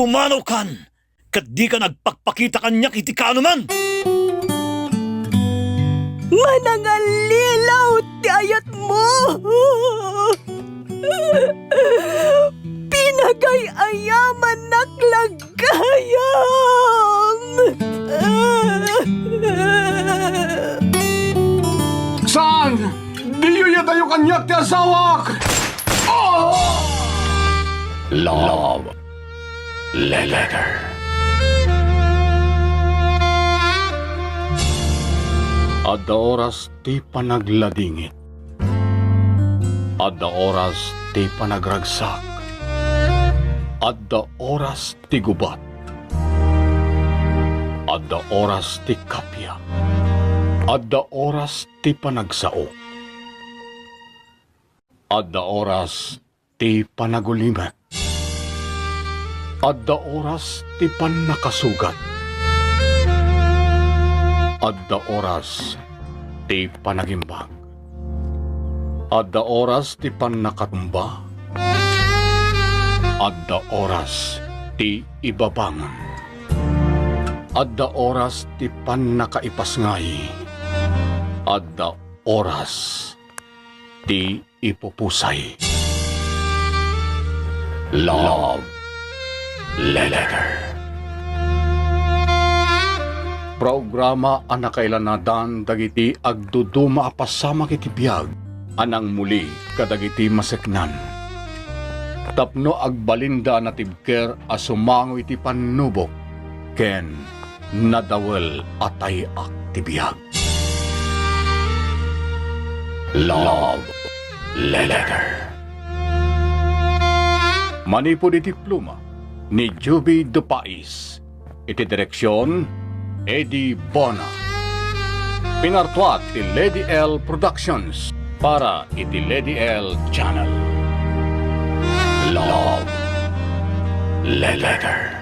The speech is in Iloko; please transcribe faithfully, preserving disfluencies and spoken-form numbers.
Umanokan, ket dika nagpakpakita kaniak iti kaanoman. Manangallilaw ti ayatmo. Pinagay-ayamannak la gayam. Saan! Diyo iyadayo kaniak ti asawak! Ah! Love Letter. Adda oras ti panagladingit. Adda oras ti panagragsak. Adda oras ti gubat. Adda oras ti kappia. Adda oras ti panagsao. Adda oras ti panagulimek. Adda oras ti pannakasugat. Adda oras ti panagimbag. Adda oras ti pannakatumba. Adda oras ti ibabangon. Adda oras ti pannakaipasngay. Adda oras ti ipupusay. Love Letter. Programa a nakailanadan dagiti agduduma a pasamak iti biag a nangmuli kadagiti maseknan. Tapno agbalinda a natibker a sumango iti pannubok ken nadawel a tay-ak ti biag. Love Letter. Manipud iti pluma ni Juby de Pais, iti direksion, Eddie Bona. Pinartuat ti Lady L Productions para iti Lady L Channel. Love Letter.